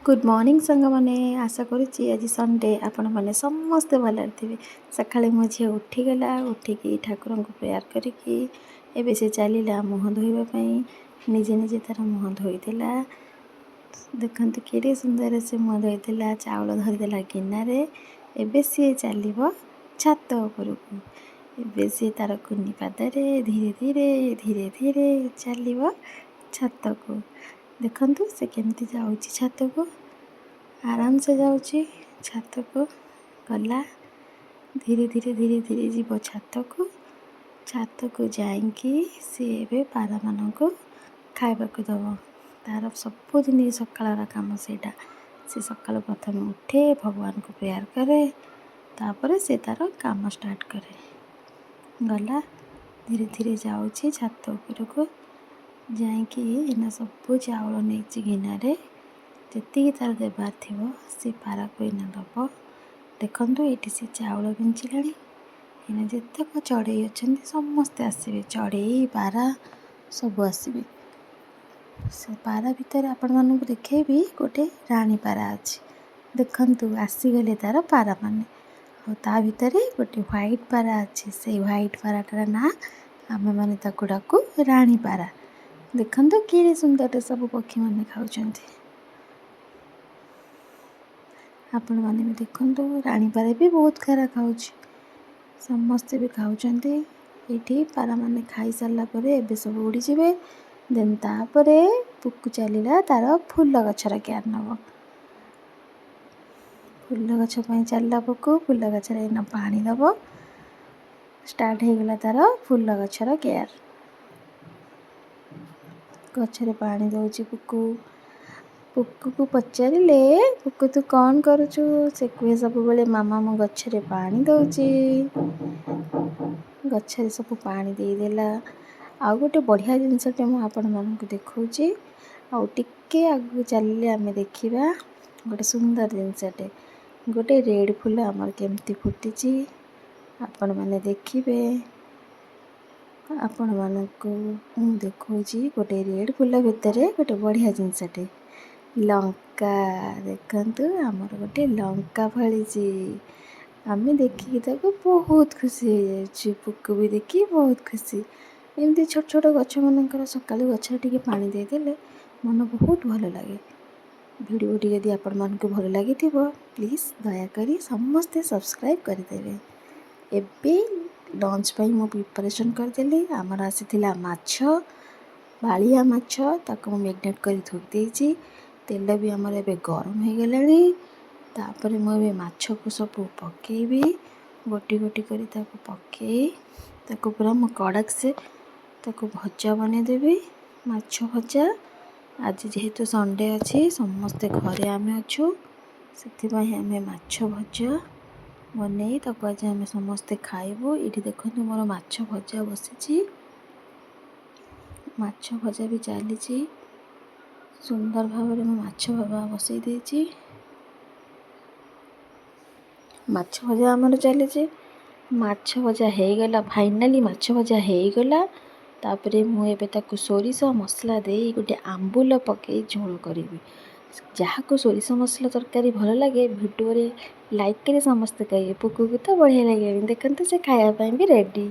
Good morning ସାଙ୍ଗମାନେ। ଆଶା କରୁଛି ଆଜି ସଣ୍ଡେ, ଆପଣମାନେ ସମସ୍ତେ ଭଲରେ ଥିବେ। ସକାଳେ ମୋ ଝିଅ ଉଠିଗଲା। ଉଠିକି ଠାକୁରଙ୍କୁ ପ୍ରେୟାର କରିକି ଏବେ ସେ ଚାଲିଲା ମୁହଁ ଧୋଇବା ପାଇଁ। ନିଜେ ନିଜେ ତା'ର ମୁହଁ ଧୋଇଦେଲା। ଦେଖନ୍ତୁ, କେଡ଼େ ସୁନ୍ଦର ସେ ମୁହଁ ଧୋଇଦେଲା। ଚାଉଳ ଧରିଦେଲା ଗିନାରେ। ଏବେ ସିଏ ଚାଲିବ ଛାତ ଉପରକୁ। ଏବେ ସିଏ ତା'ର କୁନି ପାଦରେ ଧୀରେ ଧୀରେ ଧୀରେ ଧୀରେ ଚାଲିବ ଛାତକୁ। ଦେଖନ୍ତୁ, ସେ କେମିତି ଯାଉଛି ଛାତକୁ। ଆରାମସେ ଯାଉଛି ଛାତକୁ। ଗଲା, ଧୀରେ ଧୀରେ ଧୀରେ ଧୀରେ ଯିବ ଛାତକୁ। ଛାତକୁ ଯାଇକି ସିଏ ଏବେ ପାରାମାନଙ୍କୁ ଖାଇବାକୁ ଦେବ। ତା'ର ସବୁଦିନ ସକାଳର କାମ ସେଇଟା। ସେ ସକାଳୁ ପ୍ରଥମେ ଉଠେ, ଭଗବାନଙ୍କୁ ପ୍ରେୟାର କରେ, ତାପରେ ସେ ତା'ର କାମ ଷ୍ଟାର୍ଟ କରେ। ଗଲା, ଧୀରେ ଧୀରେ ଯାଉଛି ଛାତ ଉପରକୁ। ଯାଇକି ଏଇନା ସବୁ ଚାଉଳ ନେଇଛି ଗିନାରେ। ଯେତିକି ତା'ର ଦେବାର ଥିବ, ସେ ପାରାକୁ ଏଇନା ଦେବ। ଦେଖନ୍ତୁ, ଏଇଠି ସେ ଚାଉଳ ବିଞ୍ଚିଲାଣି। ଏଇନା ଯେତେକ ଚଢ଼େଇ ଅଛନ୍ତି, ସମସ୍ତେ ଆସିବେ। ଚଢ଼େଇ, ପାରା ସବୁ ଆସିବେ। ସେ ପାରା ଭିତରେ ଆପଣମାନଙ୍କୁ ଦେଖେଇବି, ଗୋଟେ ରାଣୀ ପାରା ଅଛି। ଦେଖନ୍ତୁ, ଆସିଗଲେ ତା'ର ପାରାମାନେ। ଆଉ ତା ଭିତରେ ଗୋଟେ ହ୍ୱାଇଟ୍ ପାରା ଅଛି। ସେଇ ହ୍ୱାଇଟ୍ ପାରାଟାର ନାଁ, ଆମେମାନେ ତାକୁ ଡାକୁ ରାଣୀ ପାରା। ଦେଖନ୍ତୁ, କେଡ଼େ ସୁନ୍ଦରରେ ସବୁ ପକ୍ଷୀମାନେ ଖାଉଛନ୍ତି। ଆପଣମାନେ ବି ଦେଖନ୍ତୁ। ରାଣୀ ପାରା ବି ବହୁତ ସାରା ଖାଉଛି। ସମସ୍ତେ ବି ଖାଉଛନ୍ତି ଏଇଠି। ପାରାମାନେ ଖାଇସାରିଲା ପରେ ଏବେ ସବୁ ଉଡ଼ିଯିବେ। ଦେନ୍ ତାପରେ ପୁକୁ ଚାଲିଲା ତାର ଫୁଲ ଗଛର କେୟାର ନେବ। ଫୁଲ ଗଛ ପାଇଁ ଚାଲିଲା ପୁକୁ। ଫୁଲ ଗଛରେ ଏଇନା ପାଣି ଦେବ। ଷ୍ଟାର୍ଟ ହେଇଗଲା ତାର ଫୁଲ ଗଛର କେୟାର। ଗଛରେ ପାଣି ଦେଉଛି ପୁକୁ। ପୁକୁକୁ ପଚାରିଲେ, "ପୁକୁ, ତୁ କ'ଣ କରୁଛୁ?" ସେ କୁହେ ସବୁବେଳେ, "ମାମା, ମୁଁ ଗଛରେ ପାଣି ଦେଉଛି।" ଗଛରେ ସବୁ ପାଣି ଦେଇଦେଲା। ଆଉ ଗୋଟେ ବଢ଼ିଆ ଜିନିଷଟେ ମୁଁ ଆପଣମାନଙ୍କୁ ଦେଖାଉଛି। ଆଉ ଟିକେ ଆଗକୁ ଚାଲିଲେ ଆମେ ଦେଖିବା ଗୋଟେ ସୁନ୍ଦର ଜିନିଷଟେ। ଗୋଟେ ରେଡ଼୍ ଫୁଲ ଆମର କେମିତି ଫୁଟିଛି, ଆପଣମାନେ ଦେଖିବେ। ଆପଣମାନଙ୍କୁ ମୁଁ ଦେଖାଉଛି ଗୋଟେ ରେଡ଼୍ ଫୁଲ ଭିତରେ ଗୋଟେ ବଢ଼ିଆ ଜିନିଷଟେ, ଲଙ୍କା। ଦେଖନ୍ତୁ, ଆମର ଗୋଟେ ଲଙ୍କା ଫଳିଛି। ଆମେ ଦେଖିକି ତାକୁ ବହୁତ ଖୁସି ହେଇଯାଉଛୁ। ପୁକୁ ବି ଦେଖିକି ବହୁତ ଖୁସି। ଏମିତି ଛୋଟ ଛୋଟ ଗଛମାନଙ୍କର ସକାଳୁ ଗଛରେ ଟିକେ ପାଣି ଦେଇଦେଲେ ମନ ବହୁତ ଭଲ ଲାଗେ। ଭିଡ଼ିଓଟି ଯଦି ଆପଣମାନଙ୍କୁ ଭଲ ଲାଗିଥିବ, ପ୍ଲିଜ୍ ଦୟାକରି ସମସ୍ତେ ସବସ୍କ୍ରାଇବ୍ କରିଦେବେ। ଏବେ ଲଞ୍ଚ ପାଇଁ ମୁଁ ପ୍ରିପାରେସନ୍ କରିଦେଲି। ଆମର ଆସିଥିଲା ମାଛ, ବାଳିଆ ମାଛ। ତାକୁ ମୁଁ ମ୍ୟାରିନେଟ୍ କରି ଧୋଇ ଦେଇଛି। ତେଲ ବି ଆମର ଏବେ ଗରମ ହେଇଗଲାଣି। ତାପରେ ମୁଁ ଏବେ ମାଛକୁ ସବୁ ପକେଇବି। ଗୋଟି ଗୋଟି କରି ତାକୁ ପକେଇ ତାକୁ ପୁରା ମୁଁ କଡ଼କ ସେ ତାକୁ ଭଜା ବନେଇଦେବି, ମାଛ ଭଜା। ଆଜି ଯେହେତୁ ସଣ୍ଡେ ଅଛି, ସମସ୍ତେ ଘରେ ଆମେ ଅଛୁ, ସେଥିପାଇଁ ଆମେ ମାଛ ଭଜା ବନେଇ ତାକୁ ଆଜି ଆମେ ସମସ୍ତେ ଖାଇବୁ। ଏଇଠି ଦେଖନ୍ତୁ, ମୋର ମାଛ ଭଜା ବସିଛି। ମାଛ ଭଜା ବି ଚାଲିଛି। ସୁନ୍ଦର ଭାବରେ ମୁଁ ମାଛ ଭଜା ବସେଇ ଦେଇଛି। ମାଛ ଭଜା ଆମର ଚାଲିଛି। ମାଛ ଭଜା ହେଇଗଲା। ଫାଇନାଲି ମାଛ ଭଜା ହେଇଗଲା। ତାପରେ ମୁଁ ଏବେ ତାକୁ ସୋରିଷ ମସଲା ଦେଇ ଗୋଟେ ଆମ୍ବୁଲ ପକେଇ ଝୋଳ କରିବି। ଯାହାକୁ ସୋରିଷ ମସଲା ତରକାରୀ ଭଲ ଲାଗେ, ଭିଡ଼ିଓରେ ଲାଇକ୍ କରି ସମସ୍ତେ କହିବେ। ପୁକୁକୁ ତ ବଢ଼ିଆ ଲାଗିଲାଣି। ଦେଖନ୍ତୁ, ସେ ଖାଇବା ପାଇଁ ବି ରେଡ଼ି।